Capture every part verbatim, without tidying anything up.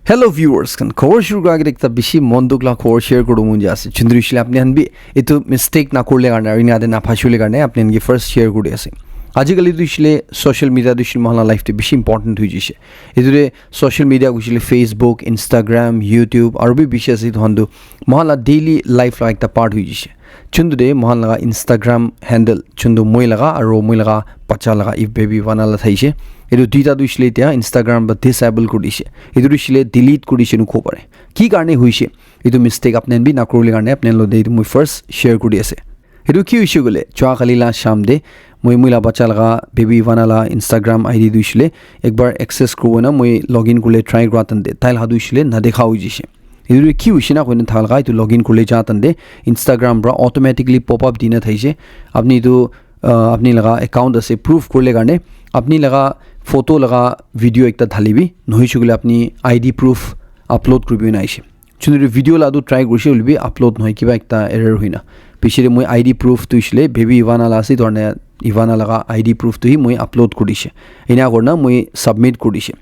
Hello viewers khan, khobor shuru kura agete ekta bishi mon dukh la khobor share kuribo mon jai ase. Chundri shile apni khan bi etu mistake na kurle karne aru ena de na phashile karne apni khan ke first share kuri ase. Ajikali tu shile social media tu shile mohan la life te bishi important hoi jishe. Etu de social media kushile Facebook, Instagram, YouTube aru bi bishi ase etu khan tu mohan la daily life la ekta part hoi jishe. Chuntu de mohan laga Instagram handle, chuntu moi laga aru moi laga bacha laga if baby wana la thaishe. Etu duita tu shile tia Instagram ba disable kuri dishe. Etu tu shile delete kuri dishe nu ko pare. Ki karne huishe? Etu mistake apni khan bi na kurle karne apni khan lo de etu moi first share kuri ase. Etu ki huishe koile, chua kali la sham de moi moi la bacha laga baby wana la Instagram I D tu shile ekbar access kurbo na moi login kurle try kura tan de tai la tu shile na dekha hoi jishe. Etu ki hoishe na koina thaka laga etu login kurle ja tande Instagram pra automatically pop up dina thaishe. Apni etu uh, apni laga account ase proof kurle karne apni laga photo laga video ekta dhalibi nohoishe koile apni I D proof upload kuribi na aishe. Chunuri video la tu try kurishe hoilebi upload nohoi kiba ekta error hoina. Pichete moi I D proof tu ishile baby Ivana la ase etu karne Ivana laga I D proof tu hi moi upload kurishe. Ena korna moi submit kurishe.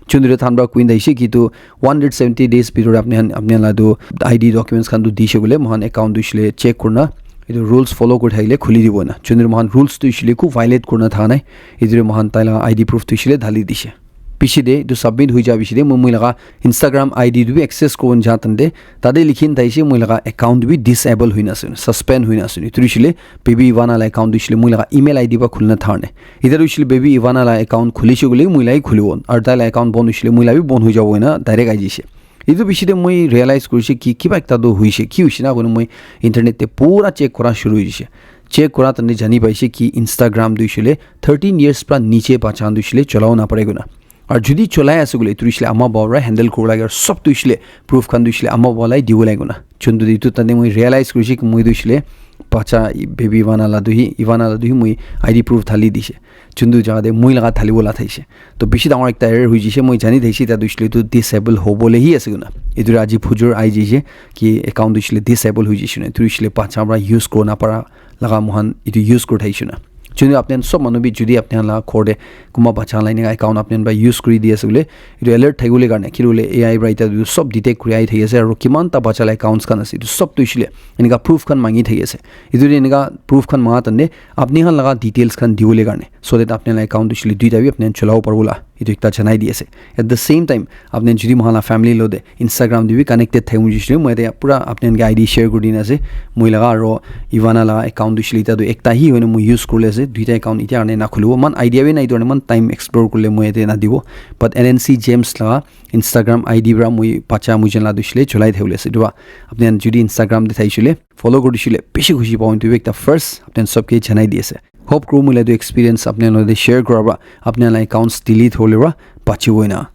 Chundre than pra kuin daishe ki tu one hundred seventy days bhitor apni khan apni khan la tu I D documents khan tu dishe koile mohan account tu shile check kurna etu rules follow kuri thakile khuli dibo na. Chundre mohan rules tu shile ku violate kurna thaka nai. Etu mohan tai la I D proof tu shile dhali dishe. Piche de etu submit hui ja piche de moi moi laga Instagram I D tu bi access kuribole ja tande tate likhin thaishe moi laga account bi disable huina ase, suspend huina ase. Etu shile baby Ivana la account tu shile moi laga email I D pa khulina thane. Etia tu shile baby Ivana la account khulishe koile moi la hi khulibo. Aru tai la account bon hoishile moi la bi bon hoi jabo ena direct ahi jishe. Etu bishi de moi realize kurishe ki kiba ekta tu hoishe, ki hoishe na koina moi internet te pura check kura shuru hoishe. Check kura tani jani paishe ki Instagram tu hoishile thirteen years pra niche bacha tu hoishile cholabo na pare koina. Aru jodi cholai ase koile etu hoishile ama baba para handle kura lage aru sob tu hoishile proof khan tu hoishile ama baba lai dibo lage koina. Chuntu etu tani moi realize kurishe ki moi tu hoishile bacha baby Ivana la tu hi Ivana la tu hi moi I D proof dhali dishe. Chuntu jaga de moi laga thalibo la thaishe. To bishi dangor ekta error hui jishe, moi jani thaishe, etia tu hoishile tu disable hobole hi ase koina. Etu aji phujur ahi jishe ki account tu hoishile disable hui jishe na. Etu hoishile bacha para use kuri na para laga mohan etu use kuri thaishe na. Chuntu apni khan sob manu bi jodi apni khan laga ghor de kunba bacha la eneka account apni khan para use kuri di ase koile, etu alert thakibole karne, ki hoile A I para etia tu sob detect kuri ahi thaki ase, aru kiman ta bacha la accounts khan ase, etu sob tu hoishile eneka proof khan mangi thaki ase. Etu de eneka proof khan manga tande apni khan laga details khan dibole karne, so that apni la account tu hoishile duita bi apni cholabo paribo la, etu ekta janai di ase. At the same time, apni jodi mohan la family lo de Instagram de bi connected thai mujisle, moi de pura apni khan ke I D share kuri dina ase. Moi laga aru Ivana la account tu hoishile etia tu ekta hi hoina moi use kurle ase, duita account etia karne na khulibo. Man idea bi nai, etu karne man time explore kurle moi ete na dibo. But N N C James laga Instagram I D para moi bacha moi jen la tu hoishile cholai thakibole ase. Etu para apni khan jodi Instagram de thaishile follow kuri dishile bishi khushi pabo. Etu bi ekta first apni khan sob ke janai di ase. Hope kuru moi la etu experience apni khan lode share kura para apni khan la accounts delete hole para bachibo ena.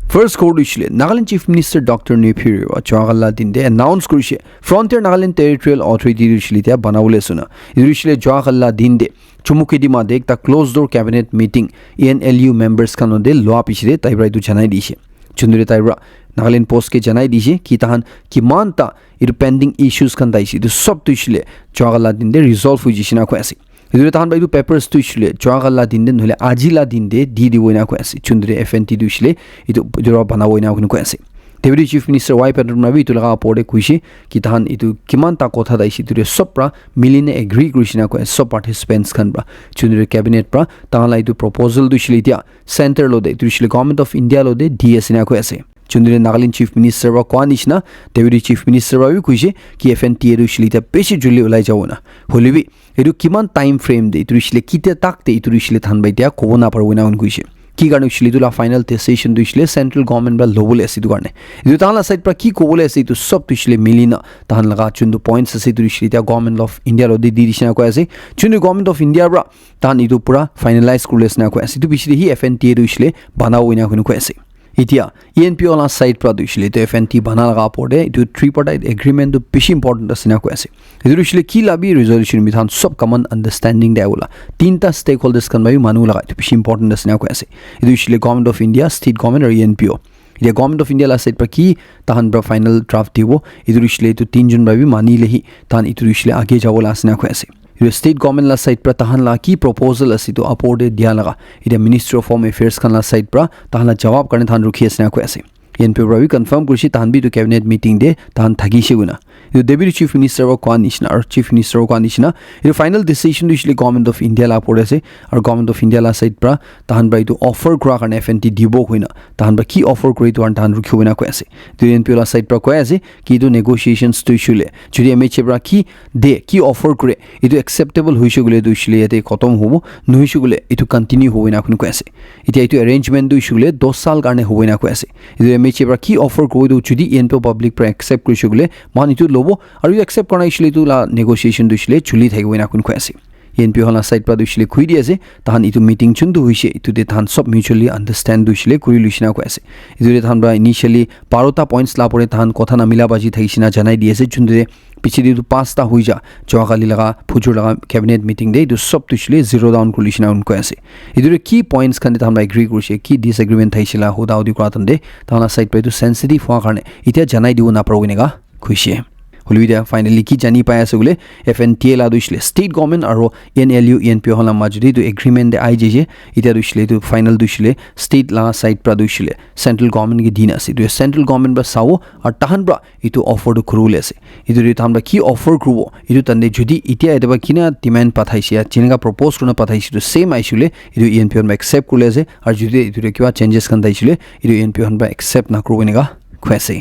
First khobor tu hoishile Nagaland Chief Minister Doctor Neiphiu Rio jua kali la din de announce kurishe Frontier Nagaland Territorial Authority tu hoishile etia banabole ase na. Etu hoishile jua kali la din de Chumukedima de ekta closed door cabinet meeting E N L U members khan lode lua piche de tai para etu janai dishe. Chundre tai para Nagaland Post ke janai dishe ki tahan kiman ta etu pending issues khan thaishe, etu sob tu hoishile jua kali la din de resolve hui jishe na koi ase. Etu tahan para etu papers tu hoishile jua kali la din de nohole aji la din de di dibo ena koi ase. Chundre F N T tu hoishile etu etu para banabo ena koi ase. Deputy Chief Minister Y Patton para bi etu laga opor de koishe ki tahan etu kiman ta kotha thaishe etu de sob para mili na agree kurishe na koi ase sob participants khan para. Chundre cabinet para tahan la etu proposal tu hoishile etia center lode etu hoishile Government of India lode di ase na koi ase. Chundre Nagaland Chief Minister para koa nishina Deputy Chief Minister para bi koishe ki F N T A tu hoishile etia bishi juldi ulai jabo na. Hole bi etu kiman time frame de etu hoishile kitia tak de etu hoishile than bai dia kobo na paribo ena koishe. Ki karne hoishile etu la final decision tu hoishile central government para lobole ase etu karne. Etu tahan la side para ki kobole ase etu sob tu hoishile mili na tahan laga chuntu points ase etu hoishile etia Government of India lode di dishe na koi ase. Chuntu Government of India para tahan etu pura finalize kurle ase na koi ase. Etu piche de hi F N T A tu hoishile banabo ena koi ase. Etia E N P O la side para tu hoishile etu F N T bana laga opor de etu tripartite agreement tu bishi important ase na koi ase. Etu hoishile ki la bi resolution bi tahan sob common understanding de ahibo la. Tinta stakeholders khan para bi manu laga etu bishi important ase na koi ase. Etu hoishile Government of India, State Government aru E N P O. Etia Government of India la side para ki tahan para final draft dibo. Etu hoishile etu tinjon para bi mani le hi tahan etu hoishile age jabo la ase na koi ase. Etu state government la side para tahan la ki proposal ase etu opor de dia laga etia Ministry of Home Affairs khan la side para tahan la jawab karne tahan rukhi ase na koi ase. E N P O para bi confirm kurishe, tahan bi etu cabinet meeting te tahan thakishe koina. Etu Deputy Chief Minister wa koa nishina, aru Chief Minister wa koa nishina, etu final decision tu hoishe le Government of India la upor te ase, aru Government of India la side pra tahan pra etu offer kura karne F N T dibo koina, tahan pra ki offer kure etu karne tahan rukhibo koina koi ase. Etu E N P O la side pra koi ase ki etu negotiations tu hoishe le, jodi M H A pra ki de, ki offer kure, etu acceptable hoishe koile tu hoishe le yate khotom hobo, nohoishe koile etu continue hobo ena koi ase. Etia etu arrangement tu hoishe koile dos saal karne hobo ena koi ase. Etu M H A pra ki offer kure tu jodi E N P O public pra accept kurishe koile, mohan etu lobo, aru etu accept kora nai hoishe le etu la negotiation tu hoishe le chuli thakibo ena koi ase. E N P O khan la side pra tu hoishe le koi di ase, tahan etu meeting chun tu hoishe, etu te tahan sob mutually understand tu hoishe le kuri luishe na koi ase. Etu te tahan pra initially barota points la upor te tahan kotha na mila baji thakishe na janai di ase, chun tu te piche te etu pasta hoi ja, Joa kali laga, phujur laga cabinet meeting te etu sob tu hoishe le zero down kuri luishe na koi ase. Etu te ki points khan te tahan pra agree kurishe, ki disagreement thaishe la, huda hudi kura tahan te, tahan la side pra etu sensitive hua karne, etia janai dibo na paribo eneka koishe. Hoilebi etia finally ki jani pai ase koile, F N T A la tu hoishe le state government aru N L U, E N P O khan la majo te etu agreement te ai jaise. Etia tu hoishe le etu final tu hoishe le state la side pra tu hoishe le central government ke dina ase. Etu central government pra sabo aru tahan pra etu offer tu kuri bole ase. Etu te tahan pra ki offer kuribo, etu tahan te jodi etia etu pra kina demand pathaise ya, jeneka propose kurina pathaise, etu same aise koile, etu E N P O khan pra accept kuri le ase, aru jodi etu te kiba changes khan thaise koile, etu E N P O khan pra accept na kuribo eneka koi ase.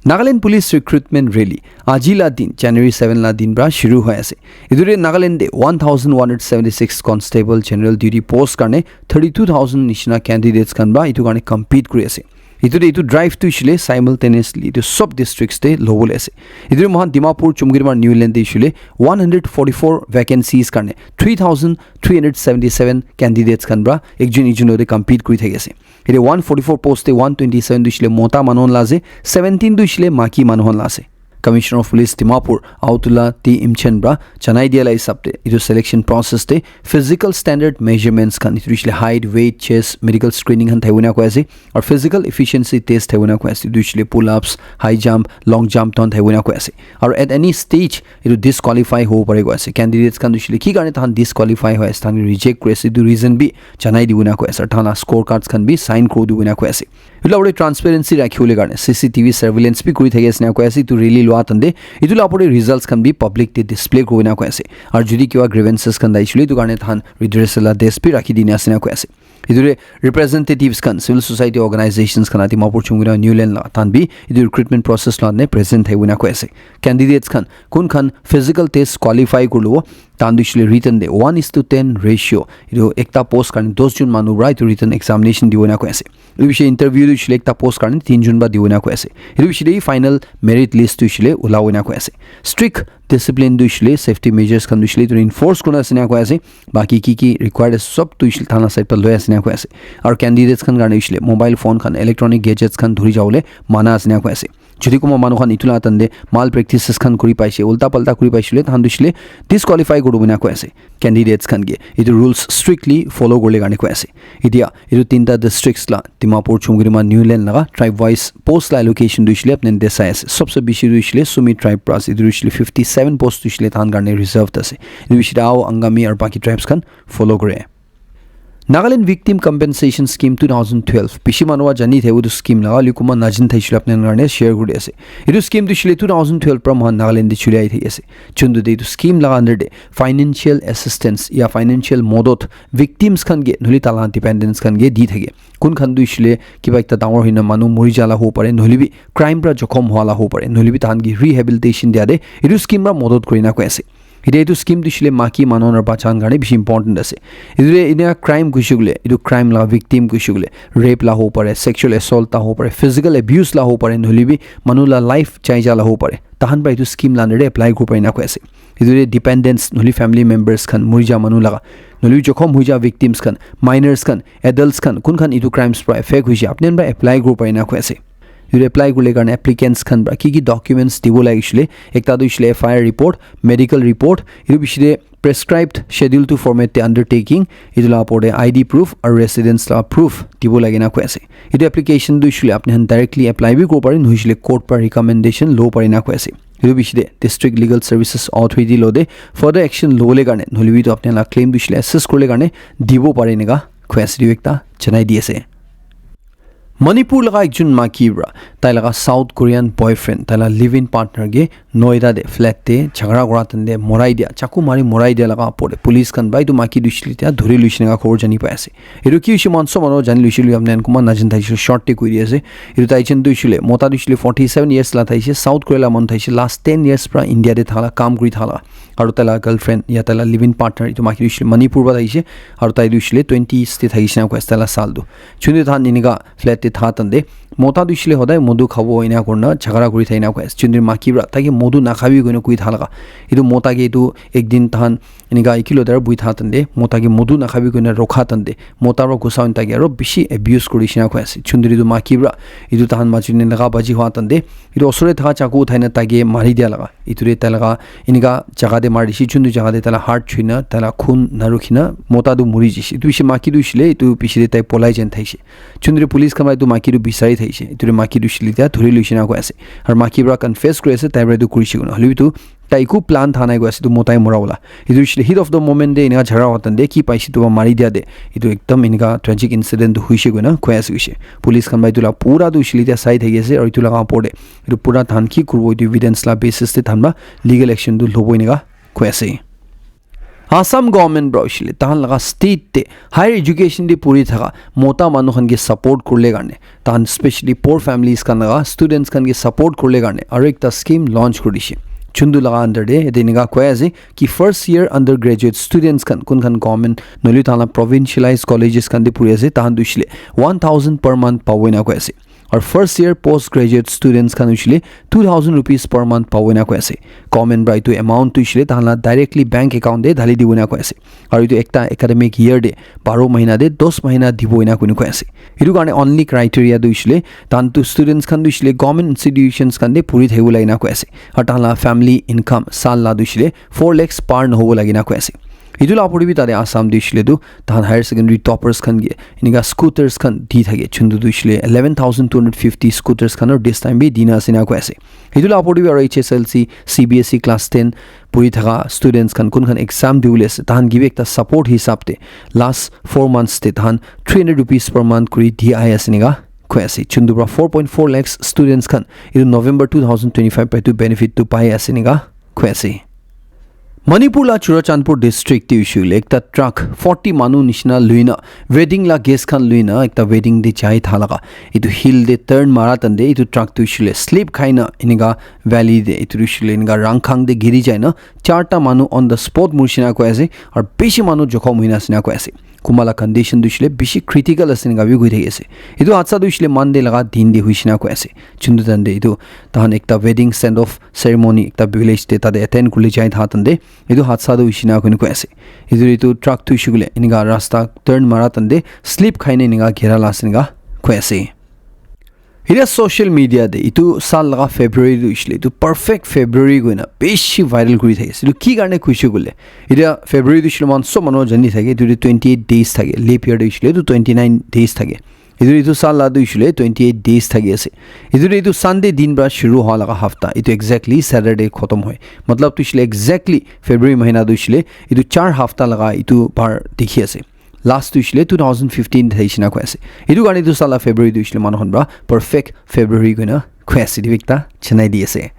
Nagaland Police Recruitment Rally aji la din, January seven la din pra shuru hoi ase. Etu te Nagaland te one thousand one hundred seventy-six constable general duty post karne thirty-two thousand nishina candidates khan pra etu karne compete kuri ase. Etu te etu drive tu hoishe le simultaneously etu sob districts te lobole ase. Etu te mohan Dimapur, Chumgidimar, New Land te hoishe le one hundred forty-four vacancies karne three thousand three hundred seventy-seven candidates khan pra ekjun ekjun logote compete kuri thaki ase. Ete one forty-four post te one twenty-seven tu hoishe le mota manu khan la ase, seventeen tu hoishe le maiki manu khan la ase. Commissioner of Police Dimapur, Aotula T Imchen pra janai dia la hisab te, etu selection process te physical standard measurements khan, etu hoishe le height, weight, chest, medical screening khan thakibo ena koi ase, aru physical efficiency test thakibo ena koi ase, etu hoishe le pull ups, high jump, long jump ton thakibo ena koi ase. Aru at any stage etu disqualify hobo pare koi ase. Candidates khan tu hoishe le ki karne tahan disqualify hoi ase, tahan reject kuri ase, etu reason bi janai dibo ena koi ase, aru tahan la score cards khan bi sign kuri dibo ena koi ase. Etu la opor te transparency rakhi bole karne C C T V surveillance bi kuri thaki ase ena koi ase, etu rally lua tahan te. Etu la opor te results khan bi public te display kuri bo ena koi ase. Aru jodi kiba grievances khan thaishe koile, etu karne tahan redressal la desk bi rakhi dina ase ena koi ase. Etu te representatives khan, civil society organizations khan, Dimapur, Chumgidimar, New Land la, tahan bi etu recruitment process la ne present thakibo ena koi ase. Candidates khan, kun khan physical test qualify kuri lobo, tahan tu hoishe le written te one is to ten ratio, etu ekta post karne dos jun manu pra etu written examination dibo ena koi ase. Etu hoishe interview tu hoishe le ekta post karne tin jun pra dibo ena koi ase. Etu hoishe le final merit list tu hoishe le ulabo ena koi ase. Strict discipline tu hoishe le, safety measures khan tu hoishe le etu enforce kurina ase ena koi ase. Baki ki ki required ase sob tu hoishe le tahan la side pra loi ase ena koi ase. Aru candidates khan karne hoishe le mobile phone khan, electronic gadgets khan dhuri jabole mana ase ena koi ase. Jodi kunba manu khan etu la tahan te mal practices khan kuri paishe, ulta palta kuri paishe koile, tahan tu hoishe le disqualify kuri dibo ena koi ase. Candidates khan ke etu rules strictly follow kuri bole karne koi ase. Etia etu tinta districts la, Dimapur, Chumgidimar, New Land laga tribe wise post la allocation tu hoishe le apni khan te sai ase. Sobse bishi tu hoishe le Sumi tribe pra ase, etu tu hoishe le fifty seven post tu hoishe le tahan karne reserved ase. Etu bishi te Ao, Angami aru baki tribes khan follow kure. Nagaland Victim Compensation Scheme two thousand twelve. Bishi manu wa jani thaibo etu scheme laga, hoile kunba najani thaishe koile apni khan karne share kuri ase. Etu scheme tu hoishe le two thousand twelve pra moikhan Nagaland te chuli ahi thaki ase. Chun tu etu scheme laga under te financial assistance ya financial modot victims khan ke, nohole tahan la dependents khan ke di thake. Kun khan tu hoishe le kiba ekta dangor hoina manu mori ja la hobo pare, nohole bi crime pra jokhom hua la hobo pare, nohole bi tahan ke rehabilitation dia te etu scheme pra modot kuri na koi ase. Etia etu scheme tu hoishe le maiki manu aru bacha khan karne bishi important ase. Etu te etia crime koishe koile, etu crime la victim koishe koile, rape la hobo pare, sexual assault la hobo pare, physical abuse la hobo pare, nohole bi manu la life jai ja la hobo pare. Tahan pra etu scheme la under te apply kuri bo pare na koi ase. Etu te dependents, nohole family members khan, mori ja manu laga, nohole jokhom hoi ja victims khan, minors khan, adults khan, kun khan etu crimes pra affect hoishe, apni khan pra apply kuri bo pare na koi ase. Etu apply kuri bole karne applicants khan pra ki ki documents dibo lage hoishe le, ekta tu hoishe le F I R report, medical report, etu bishi te prescribed schedule two format te undertaking, etu la opor te I D proof aru residence la proof dibo lage na koi ase. Etu application tu hoishe le apni khan directly apply bi kuri bo pare, nohoishe le court pra recommendation lobo pare na koi ase. Etu bishi te District Legal Services Authority lo te further action lobole karne, nohole bi tu apni khan la claim tu hoishe le assess kuri bole karne dibo pare eneka koi ase, etu ekta janai di ase. Manipur laga ekjon maki pra tai laga South Korean boyfriend, tai laga live-in partner ke Noida te flat te jhagara kura tante morai dia, chaku mari morai dia laga opor te police khan pra etu maki tu hoishe le tia dhuri loishe naka khobor jani pai ase. Etu ki hoishe moikhan sob manu jani loishe le apni khan kunba najani thakishe short te koi di ase. Etu tai jen tu hoishe le mota tu hoishe le forty seven years la thaishe, South Korea la manu thaishe, last ten years pra India te thala, kam kuri thala. Aru tai la girlfriend ya tai la live-in partner etu maki tu hoishe le Manipur pra thaishe, aru tai tu hoishe le twenties te thakishe naka koi ase tai la sal tu. Chuntu tahan enika flat te tha tante mota tu hoishe le hodai modu khabo ena kurina jhagara kuri thakina koi ase. Chuntu maki pra tai ke modu nakhabi koina koi tha laga. Etu mota ke etu ek din tahan enika ekilota buhi tha tante mota ke modu nakhabi koina rokha tante mota pra gusa hoina tai ke aro bishi abuse kuri shina koi ase. Chuntu etu maki pra etu tahan maji ne laga baji hua tante etu osor te thaka chaku uthai na tai ke mari dia laga. Etu te tai laga enika jaga te mari dishi, chuntu jaga te tai la heart chhui na tai la khun na rukhi na mota tu muri jishe. Etu bishi maki tu hoishe le etu bishi te tai polai jen thaishe. Chuntu police khan pra etu maki tu bisari thaishe. Etu te maki tu hoishe le tia dhuri loishe naka koi ase. Aru maki pra confess kuri ase tai pra etu kurishe koina. Hoilebi tu tai eku plan tha nai koi ase etu mota ke mora wala. Etu hoishe le heat of the moment te enika jhara hua tante ki paishe etu pra mari dia te etu ekdam enika tragic incident tu hoishe koina koi ase hoishe. Police khan pra etu la pura tu hoishe le tia sai thaki ase aru etu laga opor te etu pura tahan ki kuribo etu evidence la basis te tahan pra legal action tu lobo enika koi ase. Assam government pra hoishe le tahan laga state te higher education te puri thaka mota manu khan ke support kurle karne, tahan specially poor families khan laga students khan ke support kurle karne aru ekta scheme launch kuri dishe. Chuntu laga under te yate enika koi ase ki first year undergraduate students khan kun khan government nohole tahan la provincialized colleges khan te puri ase tahan tu hoishe le one thousand per month pabo ena koi ase. Aru first year post graduate students khan hoishe le two thousand rupees per month pabo ena koi ase. Government pra etu amount tu hoishe le tahan la directly bank account te dhali dibo ena koi ase. Aru etu ekta academic year te baro mahina te dos mahina dibo ena koina koi ase. Etu karne only criteria tu hoishe le tahan tu students khan tu hoishe le government institutions khan te puri thakibo lage ena koi ase. Aru tahan la family income sal la tu hoishe le four lakhs par nohobo lage ena koi ase. Etu la opor te bi tate Assam te hoishe le tu tahan higher secondary toppers khan ke enika scooters khan di thake. Chuntu tu hoishe le eleven thousand two hundred fifty scooters khan aru this time bi dina ase ena koi ase. Etu la opor te bi aru H S L C, C B S E class ten puri thaka students khan kun khan exam dibole ase tahan ke bi ekta support hisab te last four months te tahan three hundred rupees per month kuri di ahi ase ena koi ase. Chuntu pra four point four lakhs students khan etu November two thousand twenty-five pra etu benefit tu pai ase ena koi ase. Manipur la Churachandpur district te hoishe le ekta truck forty manu nishina luina wedding la guest khan luina ekta wedding te jai tha laga etu hill te turn mara tante etu truck tu hoishe le slip khai na enika valley te etu tu hoishe le enika rangkhang te giri jai na charta manu on the spot murishina koi ase aru bishi manu jokhom hoina ase ena koi ase. Kunba la condition tu hoishe le bishi critical ase ena bi koi thaki ase. Etu hadsa tu hoishe le Monday laga din te hoishe ena koi ase. Chuntu tante etu tahan ekta wedding send off ceremony ekta village te tate attend kurle jai tha tante etu hadsa tu hoishe ena koina koi ase. Etu etu truck tu hoishe koile enika rasta turn mara tante slip khai na enika gira la ase ena koi ase. Etia social media te etu sal laga February tu hoishe le etu perfect February koina bishi viral kuri thaki ase. Etu ki karne hoishe koile etia February tu hoishe le moikhan sob manu jani thake etu tu twenty eight days thake, leap year tu hoishe le etu twenty nine days thake. Etu etu sal la tu hoishe le twenty eight days thaki ase. Etu tu etu Sunday din pra shuru hoa laga hafta etu exactly Saturday khotom hoi. Matlab tu hoishe le exactly February mahina tu hoishe le etu char hafta laga etu par dikhi ase. Last tu hoishe le two thousand fifteen thaishe ena koi ase. Etu karne etu sal la February tu hoishe le manu khan pra perfect February koina koi ase. Etu ekta chinai di ase.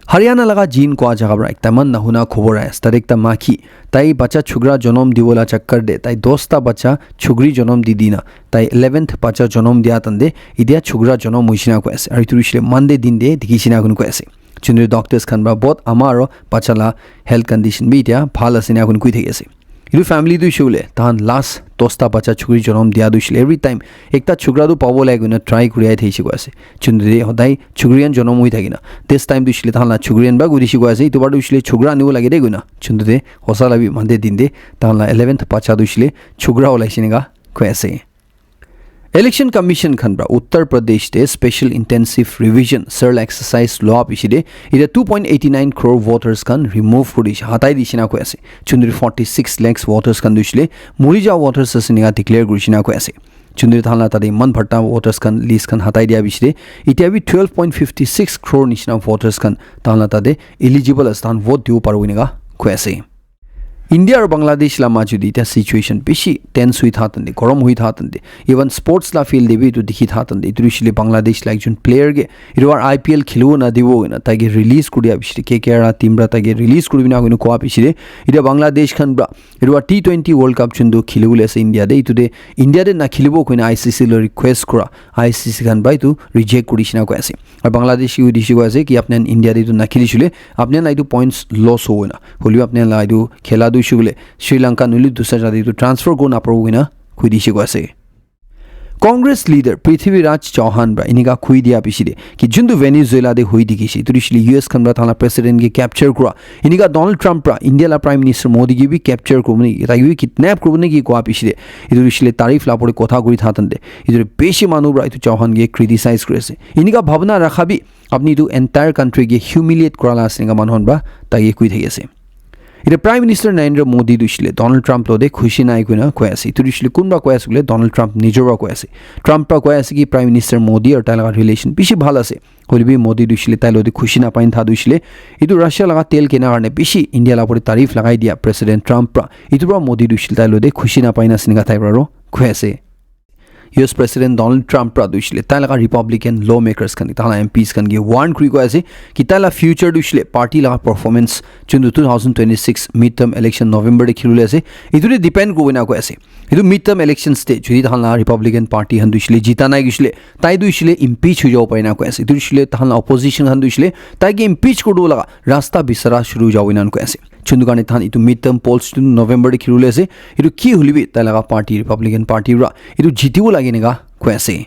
Haryana laga Jind koa jaga pra ekta eman nahuna khobor ahi ase. Tate ekta maki tai bacha chukra jonom dibola chakkar te tai dosta bacha chukri jonom di dina tai eleventh bacha jonom dia tante etia chukra jonom hoishe ena koi ase. Aru etu hoishe le Monday din te dikhishe ena koi ase. Chuntu doctors khan pra bahut ama aro bacha la health condition bi etia bhal ase ena koi thaki ase. Etu family tu hoishe koile tahan last dosta bacha chukri jonom dia tu hoishe le every time ekta chukra tu pabo lage koina try kuri ahi thakishe koi ase. Chuntu te hodai chukri khan jonom hoi thakina this time tu hoishe le tahan la chukri khan pra koi dishe koi ase. Etu bar tu hoishe le chukra anibo lage de koina chuntu te hosa la bi Monday din te tahan la eleventh bacha tu hoishe le chukra olaishe ena koi ase. Election Commission khan pra Uttar Pradesh te special intensive revision cell exercise loa piche te etia two point eighty nine crore voters khan remove kuri dishe, hatai dishe ena koi ase. Chuntu forty six lakhs voters khan tu hoishe le muri ja voters ase ena declare kuri dishe ena koi ase. Chuntu tahan la tate eman bharta voters khan list khan hatai dia piche te etia bi twelve point fifty six crore nishina voters khan tahan la tate eligible ase, tahan vote dibo paribo ena koi ase. India aru Bangladesh la majo te etia situation bishi tense hui tha tante, gorom hui tha tante, even sports la field te bi etu dikhi tha tante, etu hoishe le Bangladesh la ekjon player ke etu aru I P L khelibo na dibo koina tai ke release kuri dia bishi te K K R la team pra tai ke release kuri bina koina koa bishi te etia Bangladesh khan pra etu aru T twenty World Cup chundu khelibo le ase India te, etu te India te na khelibo koina I C C lo request kura, I C C khan pra etu reject kuri dishina koi ase. Aru Bangladesh ki hoishe koi ase ki apni khan India te etu na kheli shile apni khan la etu points loss hobo na. Hoilebi apni khan la etu khela tu hoishe koile Sri Lanka nohoile dusra jati tu transfer kuri na paribo koina koi dishe koi ase. Congress leader Prithviraj Chauhan pra enika koi dia bishi te ki juntu Venezuela te hoi dikhi she etu hoishe le U S khan pra thala president ke capture kura enika Donald Trump pra India la Prime Minister Modi ke bi capture kuribo ne tai ke bi kidnap kuribo ne ki koa bishi te etu hoishe le tarif la pore kotha kuri tha tante etu bishi manu pra etu Chauhan ke criticize kuri ase enika bhabna rakha bi apni etu entire country ke humiliate kura la ase enika manu khan pra tai ke koi thaki ase. Etia Prime Minister Narendra Modi tu hoishe le Donald Trump lo te khushi nai koina koi ase. Etu tu hoishe le kunba koi ase koile Donald Trump nijor pra koi ase. Trump pra koi ase ki Prime Minister Modi aru tai laga relation bishi bhal ase. Hoilebi Modi tu hoishe le tai lo te khushi napai na tha tu hoishe le etu Russia laga tel kena karne bishi India la pore tarif lagai dia President Trump pra. Etu pra Modi tu hoishe le tai lo te khushi napai na ase enika tai pra aro koi ase. U S President Donald Trump pra tu hoishe le tai laga Republican lawmakers khan, tai laga M Ps khan ke warn kuri koi ase ki tai laga future tu hoishe le party laga performance chuntu two thousand twenty-six midterm election November te khilibole ase, etu te depend kuribo na koi ase. Etu midterm elections te jodi tai laga Republican party khan tu hoishe le jita nai hoishe le tai tu hoishe le impeach hoi jabo pare na koi ase. Etu hoishe le tai laga opposition khan tu hoishe le tai ke impeach kori dibo laga rasta bisara shuru hoi jabo ena koi ase. Chuntu karne tai khan etu midterm polls tu November te khilibole ase. Etu ki hoilebi tai laga party, Republican Party pra etu jitibo lage enika koi ase.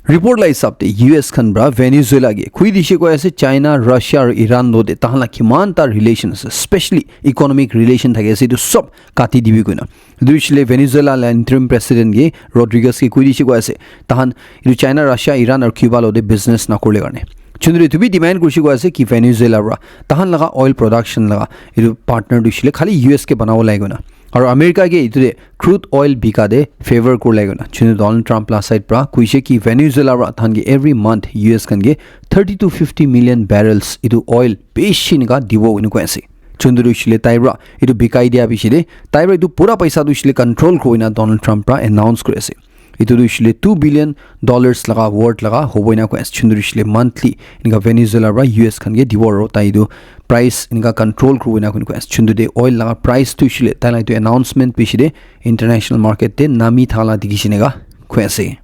Report la hisab te U S khan pra Venezuela ke koi dishe koi ase China, Russia aru Iran lo te tai khan la kiman ta relation ase, especially economic relation thaki ase, etu sob kati dibi koina. Etu hoishe le Venezuela la interim president ke Rodriguez ke koi dishe koi ase tai khan etu China, Russia, Iran aru Cuba lo te business na korile karne. Chuntu etu bi demand kurishe koi ase ki Venezuela pra tai khan laga oil production laga etu partner tu hoishe le khali U S ke banabo lage koina. Aru America ke etu te crude oil bika te favor kori lage koina. Chuntu Donald Trump la side pra koishe ki Venezuela pra tai khan ke every month U S khan ke thirty to fifty million barrels etu oil bishi enika dibo enika koi ase. Chuntu tu hoishe le tai pra etu bikai dia bishi te tai pra etu pura paisa tu hoishe le control kori na Donald Trump pra announce kori ase. Etu tu hoishe le two billion dollars laga worth laga hobo ena koi ase. Chuntu tu hoishe le monthly enika Venezuela pra U S khan ke dibo aru tai etu price enika control kuribo ena koi ase. Chuntu te oil laga price tu hoishe le tai la etu announcement bishi te international market te nami thala dikhi she enika koi ase.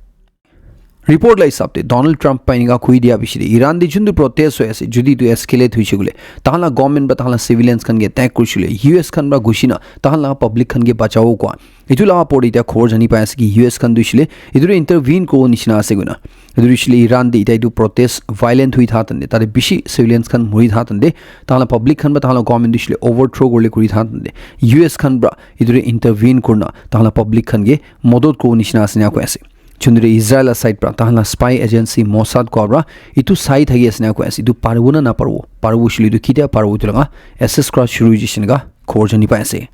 Report la hisab te Donald Trump pra enika koi dia bishi te Iran te chuntu protest hoi ase jodi etu escalate hoishe koile tai khan la government pra tai khan la civilians khan ke attack kurishe koile U S khan pra gushi na tai khan la public khan ke bachabo koi etu laga opor te etia khobor jani pai ase ki U S khan tu hoishe le etu te intervene kuribo nishina ase koina. Etu tu hoishe le Iran te etia etu protest violent hui tha tante, tate bishi civilians khan mori tha tante, tai khan la public khan pra tai khan la government tu hoishe le overthrow kurile kuri tha tante, U S khan pra etu te intervene kurina tai khan la public khan ke modot kuribo nishina ase ena koi ase. Chuntu te Israel la side pra tai khan la spy agency Mossad koa pra etu sai thaki ase ena koi ase. Etu paribo na naparibo, paribo hoishe le etu ketia paribo etu laga assess kura shuru hoishe enika khobor jani pai ase.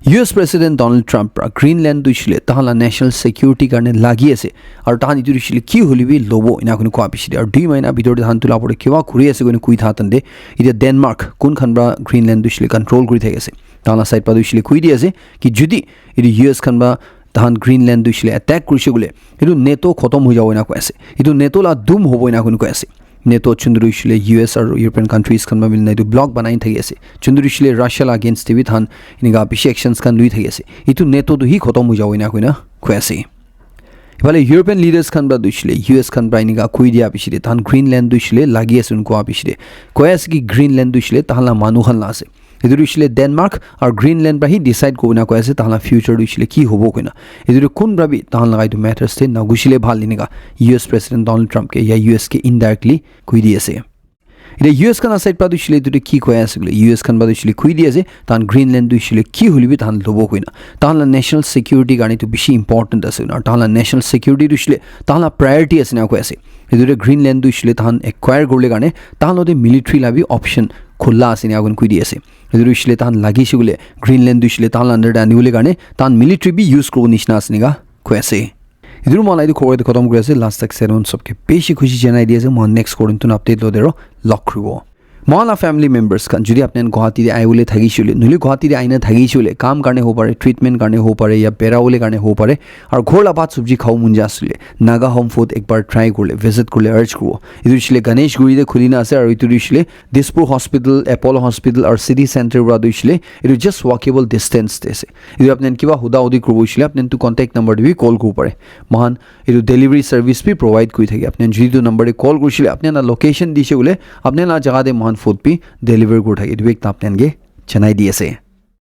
U S President Donald Trump pra Greenland tu hoishe le tai khan la national security karne lagi ase, aru tai khan etu tu hoishe le ki hoile bi lobo ena koi kena koa bishi te, aru dui mahina bitor te tai khan etu la opor te kiba kuri ase koi kena koi tha tante, etia Denmark kun khan pra Greenland tu hoishe le control kuri thaki ase, tai khan la side pra tu hoishe le koi di ase ki jodi etu U S khan pra tai khan Greenland tu hoishe le attack kurishe koile etu NATO khotom hoi jabo ena koi ase, etu NATO la doom hobo ena koi kena koi ase. NATO chuntu tu hoishe le U S aru European countries khan pra milina etu bloc banai thaki ase. Chuntu tu hoishe le Russia la against te bi tai khan enika bishi actions khan lui thaki ase. Etu NATO tu hi khotom hoi jabo ena koi kena koi ase. Iphale European leaders khan pra tu hoishe le U S khan pra enika koi dia bishi te tai khan Greenland tu hoishe le lagi ase koa bishi te koi ase ki Greenland tu hoishe le tai khan la manu khan la ase. Etu tu hoishe le Denmark aru Greenland pra hi decide kuribo ena koi ase tai khan la future tu hoishe le ki hobo koi kena. Etu tu kun pra bi tai khan laga etu matters te nagushi le bhal enika U S President Donald Trump ke ya U S ke indirectly koi di ase. Etia U S khan la side pra tu hoishe le etu te ki koi ase koile, U S khan pra tu hoishe le koi di ase, tai khan Greenland tu hoishe le ki hoile bi tai khan lobo koi kena. Tai khan la national security karne etu bishi important ase koi kena. Tai khan la national security tu hoishe le tai khan la priority ase ena koi ase. Etu te Greenland tu hoishe le tai khan acquire kurile karne tai khan logote military la bi option khula ase ena koi kena koi di ase. Etu tu hoishe le tai khan lagi she koile Greenland tu hoishe le tai khan la under te ani bole karne tai khan military bi use kuribo nishina ase ena koi ase. Etu tu moi khan la etu khobor te khotom kuri ase. Last tak saron sobke bishi khushi janai di ase. Moi khan next khobor te notun update lo de aro log kuribo. Mohan la family members khan, jodi apni khan Guwahati te aibole thakishe hoile, nohole Guwahati te aina thakishe hoile, kam karne hobo pare, treatment karne hobo pare, ya bera bole karne hobo pare, aru ghor la bhat sabji khabo mon jai ase hoile, Naga Home Food ekbar try korile, visit korile urge kuribo. Etu hoishe hoile Ganeshguri te khulina ase, aru etu hoishe hoile Dispur Hospital, Apollo Hospital aru City Center para tu hoishe hoile etu just walkable distance te ase. Etu apni khan kiba huda hudi kuribo hoishe hoile apni khan tu contact number te bi call kuribo pare. Mohan etu delivery service bi provide kuri thake. Apni khan jodi etu number te call kurishe hoile apni khan la location dishe hoile apni khan la jaga te mohan food bi deliver kuri thake. Etu bi ekta apni khan ke janai di ase.